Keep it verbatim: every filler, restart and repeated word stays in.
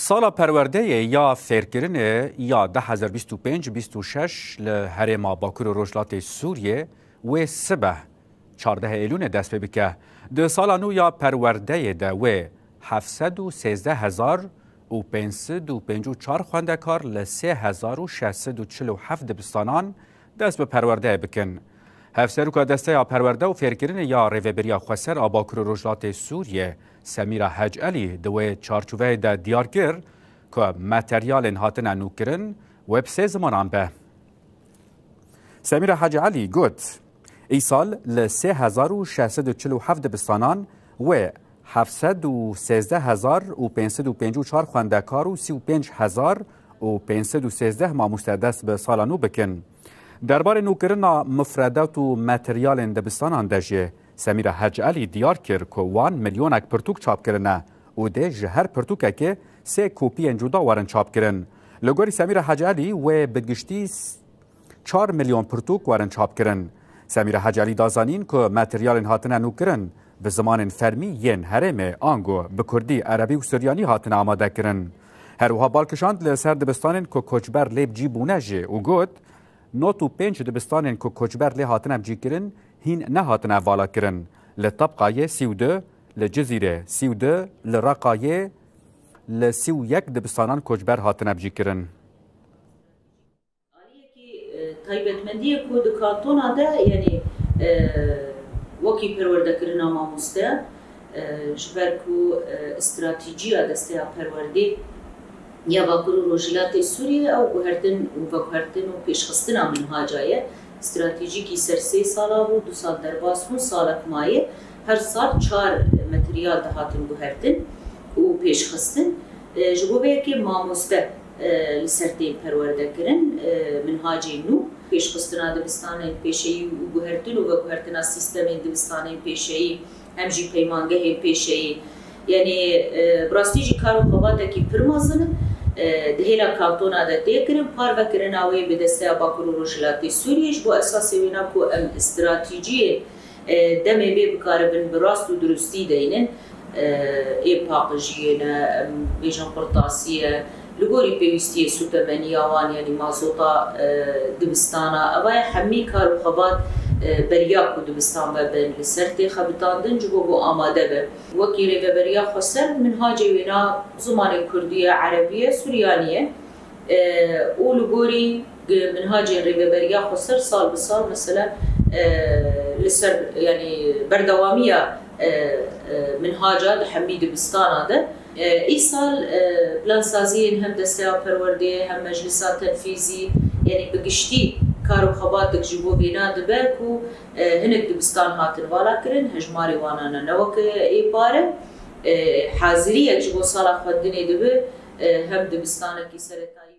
Sala perwerdeyê ya fêrkirinê ya du hezar bîst û pênc bîst û şeş li herêma Bakur û Rojhilatê Sûriyê wê sibeh çardeh Êlûnê dest pê bike. Di sala nû ya perwerdeyê de wê heft sed û sêzdeh hezar û pênc sed û pêncî û çar xwendekar li sê hezar û şeş sed û çil û heft dibistanan dest bi perwerdeyê bikin. Hevseroka Desteya Perwerde û Fêrkirinê ya Rêveberiya Xweser a Bakur û Rojhilatê Sûriyê, Semîra Hec Elî, di wê çarçoveyê de diyar kir ku materyalên hatine nûkirin wê bi sê zimanan be. Semîra Hec Elî got, Îsal li sê hezar û şeş sed û çil û heft dibistanan wê heft sed û sêzdeh hezar û pênc sed û pêncî û çar xwendekar û sî û pênc hezar û pênc sed û sêzdeh mamoste dest bi sala nû bikin. Derbarê nûkirina mifredat û materyalên dibistanan de jî Semîra Hec Elî diyar kir ku wan milyonek pirtûk çap kirine û dê ji her pirtûkekê sê kopiyên cuda werin çapkirin. Li gorî Semîra Hec Elî wê bi giştî çar milyon pirtûk werin çapkirin. Semîra Hec Elî da zanîn ku materyalên hatine nûkirin bi zimanên fermî yên herêmê, ango bi kurdî, erebî û suryanî hatine amadekirin. Her wiha bal kişand li ser dibistanên ku koçber lê bi cî bûne jî û got, Nod û pênc dibistanên ku koçber lê hatine bicîkirin hîn nehatine valakirin. Li Tebqayê sî û du, li Cizîrê sî û du, li Reqayê li sî û yek dibistanan koçber hatine bicîkirin. Aliyekî, e, taybetmendiyê ku di kantona de, yanî, e, wekî perwerdekirina mamoste, e, ji ber ku, e, stratîjiya Desteya Perwerdê ya Bakur û Rojhilatê Sûriyê ew guhertin û veguhertin û pêşxistina minhaca ye. Stratîjîkî ser sê sala bû, du sal derbas bûn, salek maye. Her sal çar materyal dihatin guhertin û pêşxistin. E, ji bo vê yekê mamoste, e, li ser tên perwerdekirin, e, minhacên nû, pêşxistina dibistanên pêşeyî û guhertin û veguhertina sîstemên dibistanên pêşeyî, hem jî peymangehên pêşeyî. Yanî, e, bi rastî jî kar û xebatekî pir mezin in, e, di hêla kantona de tê kirin, parvekirina wê bi Desteya Bakur û Rojhilatê Sûriyê ji bo esasê wêna ku em stratîjiyên, e, demê vê bikaribin bi rast û durustî deynin. E, ê paqijiyê ne, em bêjin qurtasî ye, li gorî pêwîstiyê sûtemeniya wan, yanî mazota, e, dibistana, eva ye hemî kar û xebat, e, beriya ku dibistan vebin li ser tê xebitandin ji bo ku amade be. Wekî Rêveberiya Xweser minhacê wêna zimanê kurdî ye, erebî ye, suryanî ye. E, û li gorî minhacên Rêveberiya Xweser sal bi sal, mesela, e, li ser, yanî berdewamiya, e, e, minhaca di hemî dibistana de. E, îsal, e, plansaziyên hem Desteya Perwerdê hem Meclisa Tenfîzî, yanî bi giştî kar û xebatek ji bo vêna dibe ku, e, hinek dibistan hatin vala kirin, hejmarê wana ne, ne weke ê pare. E, haziriyek ji bo sala xwendinê dibe, e, hem dibistanekî seretayî.